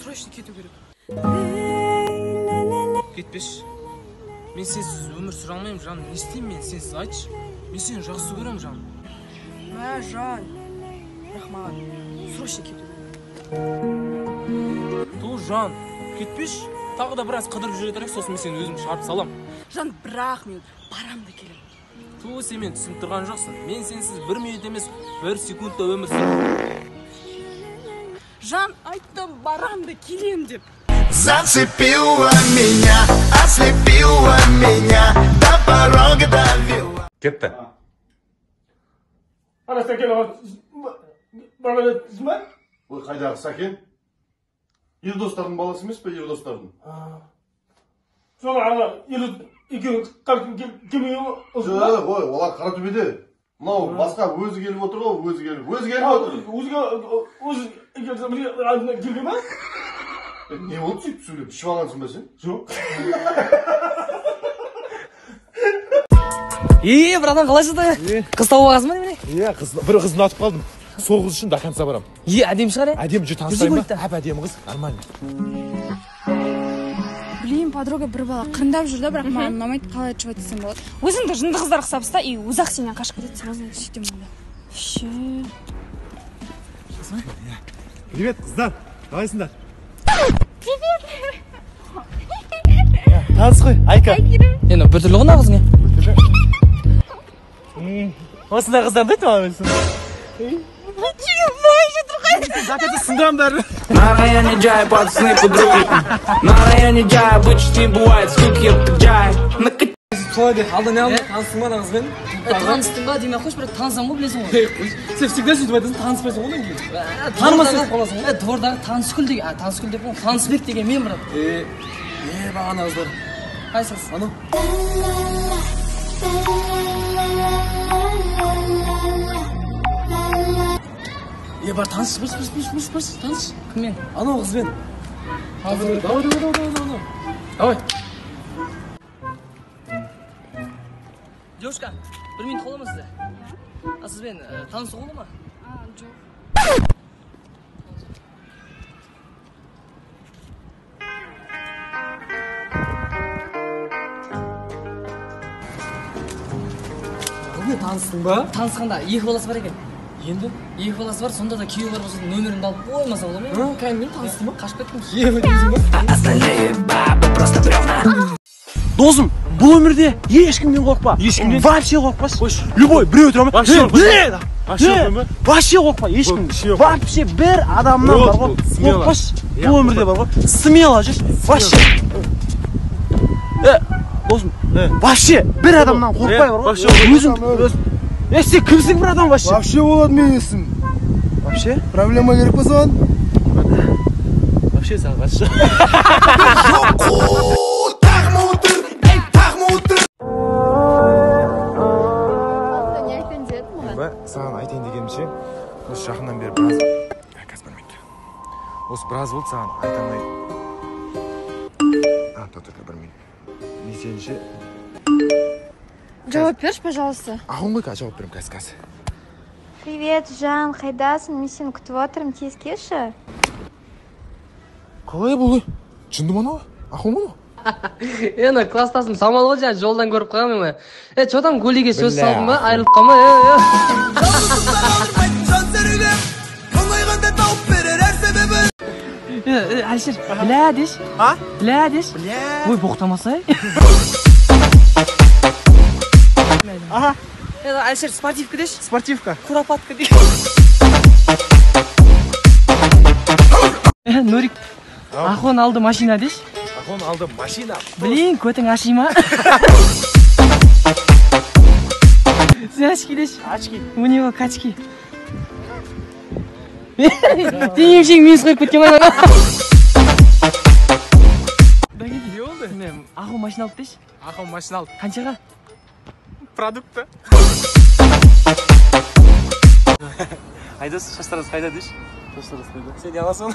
Срочно кету керек. Кетпеші. Мен сенсіз өмір сүре алмаймын, жаным. Не істеймін мен сенсіз, айтшы. Мен сені жақсы көремін, жаным. Мә, жан. Бірақ маған срочно кету керек. Ту, жан, кетпеші. Тағы да біраз қыдырып жүре тұрайық, сосын мен сені өзім шығарып салам. Жан, бірақ мен барам да келемін. Ту, сен мені түсініп тұрған жоқсың. Мен сенсіз бір минут емес, бір секунд та өмір сүре. Жан, айттым, барам да келем деп. Зацепила меня, ослепила меня, до порога довела. Кетті. Ана Сәкен аға, барған ба? Ой, қайдағы Сәкен? Елдостардың баласы емес пе, Елдостардың? Соны ана Елдос екеуі келмеген ғой? Жоқ, ой, олар Қаратөбеде. Мынау басқа өзі келіп отыр ғой, өзі келіп, өзі келіп отыр. Өзі келген ба? Не болды сөйтіп сөйлеп, ішіп алғансың ба сен? Жоқ. Е, братан, қалайсың? Қыз тауып алғансың ба немене? Иә, бір қызды ұнатып қалдым. Сол қыз үшін до конца барам. Е, әдемі шығар, е? Әдемі, жүр, таныстырайын ба? Әп әдемі қыз, нормально. Блин, подруга, бір бала қырындап жүр да, бірақ маған ұнамайды, қалай айтып айтсам болады. Өзіңді жынды қыздар ұқсапсыз да, и өзі-ақ сенен қашып кетеді, сразу сөйтемін онда. Вообще. Привет, қыздар, қалайсыңдар? Привет. Таныс қой, Айка. Енді біртүрлі ғой мына қыз не? Біртүрлі. Осындай қыздар ұнайды маған өзі. Сындырамын бәрін. На районе джай, пацаны подруги. На районе джай, обычно не бывает скуки, джай. Солай деп, алда не алдың? Таныстың ба ана қызбен? Таныстың ба демей ақ қойшы, бірақ танысам ғой, білесің ғой. Сен всегда сөйтіп айтасың, таныспайсың ғой одан кейін. Танымасаң қаласың ғой. Двордағы Танысгүл деген, Танысгүл деп қойған, Танысбек деген мен, брат. Е, бағана қыздар. Қайсы қыз? Анау. Е, бар, таныс, баршы, баршы, баршы, баршы, таныс. Кіммен? Анау қызбен. Давай, давай, давай, давай, давай. Давай. Девушка, бір минут бола ма сізде? А сізбен танысуға бола ма? Жоқ. Қызбен таныстың ба? Танысқанда екі баласы бар екен. Енді? Екі баласы бар, сонда да күйеуі бар болса, нөмірімді алып қоймаса бола ма? Кәдімгі танысты ма? Қашып кеттім. Е, дейсің ба? Остальные бабы просто бревна. Досым, бұл өмірде ешкімнен қорықпа. Ешкімнен? Вообще қорықпашы. Любой біреу тұра ма? Вообще қорықпа. Вообще қорықпа, ешкім. Вообще бір адамнан бар ғой. Қорықпашы. Бұл өмірде бар ғой. Смело жүрші. Вообще. Досым, вообще бір адамнан қорықпай бар ғой. Өзің, өзің. Сен кімсің бір адам вообще? Вообще болады менің есімім. Вообще? Проблема керек па саған? Вообще саған вообще. Не айтайын дедің маған? Саған айтайын дегенімше, осы жақыннан бері біраз... Қазір бір минут. Осы біраз болды саған айта алмай... Тұр, бір минут. Не сенше... Жауап берші, пожалуйста. Ағын ғой, қазір жауап беремін, қазір, қазір. Привет, Жан, қайдасың? Мен сені күтіп отырмын, тез келші. Қалай бұл? Жынды ма анау? Ақыл ма анау? Ена, класстасым Самал ғой, жаңа жолдан көріп қалғанмын мен. Е, че там, Гулиге сөз салдың ба? Айырылып қалма, е, е. Е, Әлішер, бля деші. А? Бля деші. Бля. Ой, боқтамасай. Аха. Әлішер, спортивка деші. Спортивка. Куропатка деші. Нурик, Ахон алды машина деші. Ахон алды машина. Блин, көтің аши ма? Сен очки деші. Очки. У него качки. Сен минус қойып кеткен ба? Не болды? Ахон машина алды деші. Ахон машина алды. Қаншаға? Продукты. Айдос, шаштараз қайда деші? Шаштараз қайда? Сен не аласың?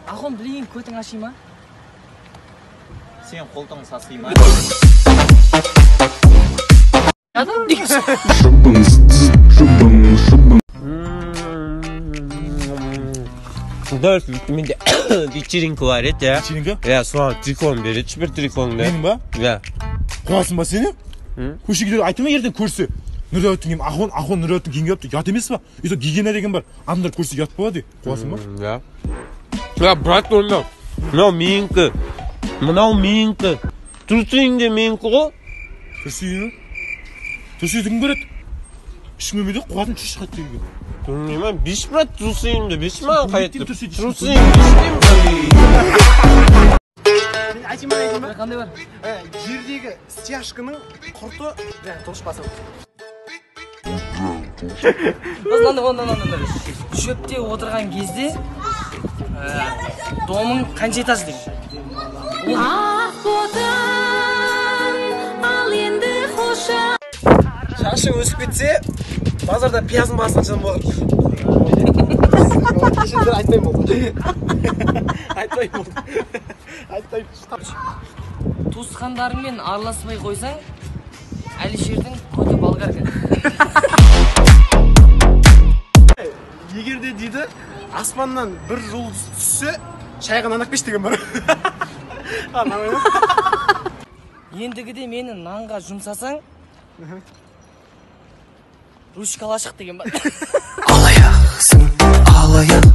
Ахон, блин, көтің аши ма? Сен қолтығың сасы ма? Нұрдәулет, менде вечеринка бар еді, иә. Вечеринка? Иә, соған телефон береді, бір телефоныңды. Менің ба? Иә. Қуасың ба сені? Көшеге айтма ертең көрсе. Нұрдәулеттің киімі, Ахон Нұрдәулеттің киімге алыпты, ұят емес па? И сол гигиена деген бар. Адамдар көрсе ұят болады, қуасың ба? Иә. Иә, брат, онда. Мынау менікі. Мынау менікі. Трусиң де менікі ғой. Трусиң? Трусиді кім көреді? Ешкім көрмейді, қуатын шеш қайтты деген. Білмеймін, беш брат, трусиіңді беш маған қайтты. Трусиң беш деймін. Мен айтайын ба, айтайын ба? Қандай бар? Жердегі стяжканың құрты, толық басып. Мынандай. Шөпте отырған кезде домың қанша этаж деген. Ақ ботам, ал енді қоша. Шашың өсіп кетсе, базарда пияздың басын жан болады. Кешіріңдер, айтпаймын болды. Айтпаймын болды. Айтпаймын. Туысқандарыңмен араласпай қойсаң, Әлішердің көті болгарка. Егер де дейді, аспаннан бір жұлдыз түссе, шайға нан әкпеш деген бар. Ендігіде мені нанға жұмсасаң, ручкалашық деген бар. Алаяқсың, алаяқ.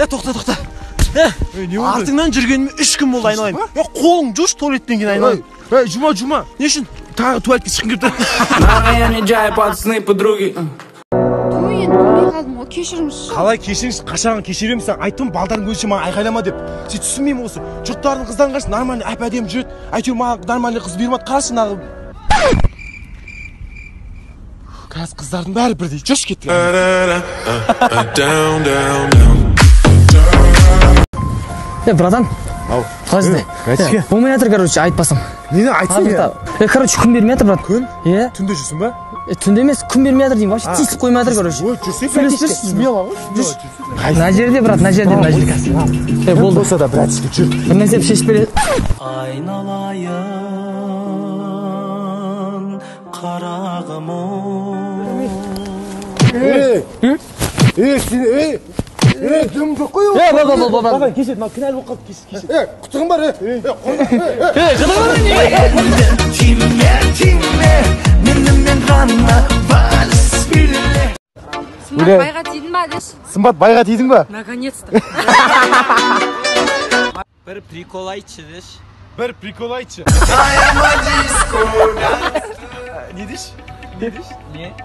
Тоқта, тоқта. Артыңнан жүргеніме 3 күн болды айналайын. Қолың жуш туалеттен кейін айналайын. Жұма, жұма. Не үшін? Тағы туалетке шыққым келіп тұр. На районе жай пацаны подруги. Той енді білмей қалдым ғой, кешіріңізші. Қалай кешіріңізші? Қашан кешіремін саған? Айттым, балдардың көзінше маған айқайлама деп. Сен түсінбеймін осы. Жұрттардың қыздарын қарашы, нормальный әп-әдемі жүреді. Әйтеуір маған нормальный қыз бұйырмады. Қарашы мына. Қазір қыздардың бәрі бірдей. Жүрші кеттік. Братан, қалайсың? Болмай жатыр, короче, айтпасам. Нені айтсың я? Короче, күн бермей жатыр, брат. Күн? Иә. Түнде жүрсің ба? Түнде емес, күн бермей жатыр деймін. Вообще тиісіп қоймай жатыр, короче. Ой, жүрсей, братишка, смело ғой. Мына жерде, брат, мына жерде, мына жерде қазір. Болды. Болса да, братишка, жүр. Бір нәрсе шешіп бере. Айналайын, қарағым. Ей, ей, сен, ей. Ей, дым жоқ қой. Ей, бол, бол, бол, бол. Кешір, мынау кінәлі болып қалды, кешір, кешір. Ей, құтығым бар, ей. Ей, ей, құтығым бар, не? Тиме, тиме, менімен ғана вальс биле. Сымбат байға тидің ба, деші? Сымбат байға тидің ба? Наконец-то. Бір прикол айтшы, деші. Бір прикол айтшы. Не деші? Не деші? Не?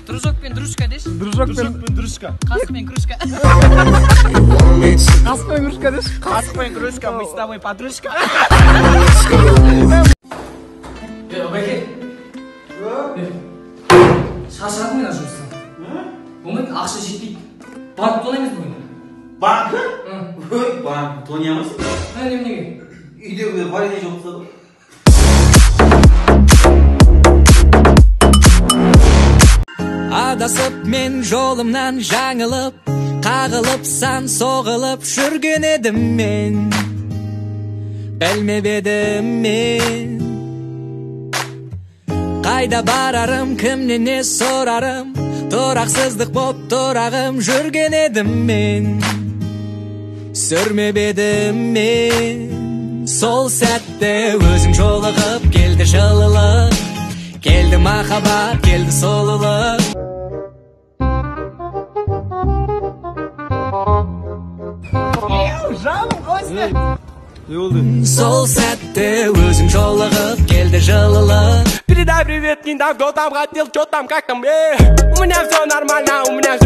Дружок пен дружка деші. Дружок пен дружка. Қасық пен кружка. Қасық пен кружка деші. Қасық пен кружка, мы с тобой подружка. Бәке. Шаршадым мен жұмыстан. Болмайды, ақша жетпейді. Банк тонаймыз бүгін. Банк? Ой, банк тони алмайсың. Неменеге? Үйде варенье жоқ тастады. Адасып мен жолымнан жаңылып, қағылып сан соғылып жүрген едім мен. Білмеп едім мен. Қайда барарым, кімнен не сорарым, тұрақсыздық боп тұрағым жүрген едім мен. Сүрмеп едім мен. Сол сәтте өзің жолығып, келді жылылық, келді махаббат, келді сұлулық. Жаным, қалайсың? Не болды? Сол сәтте өзің жолығып, келді жылылық. Передай привет. Прикинь, там, кто там хотел, что там, как там, У меня все нормально, у меня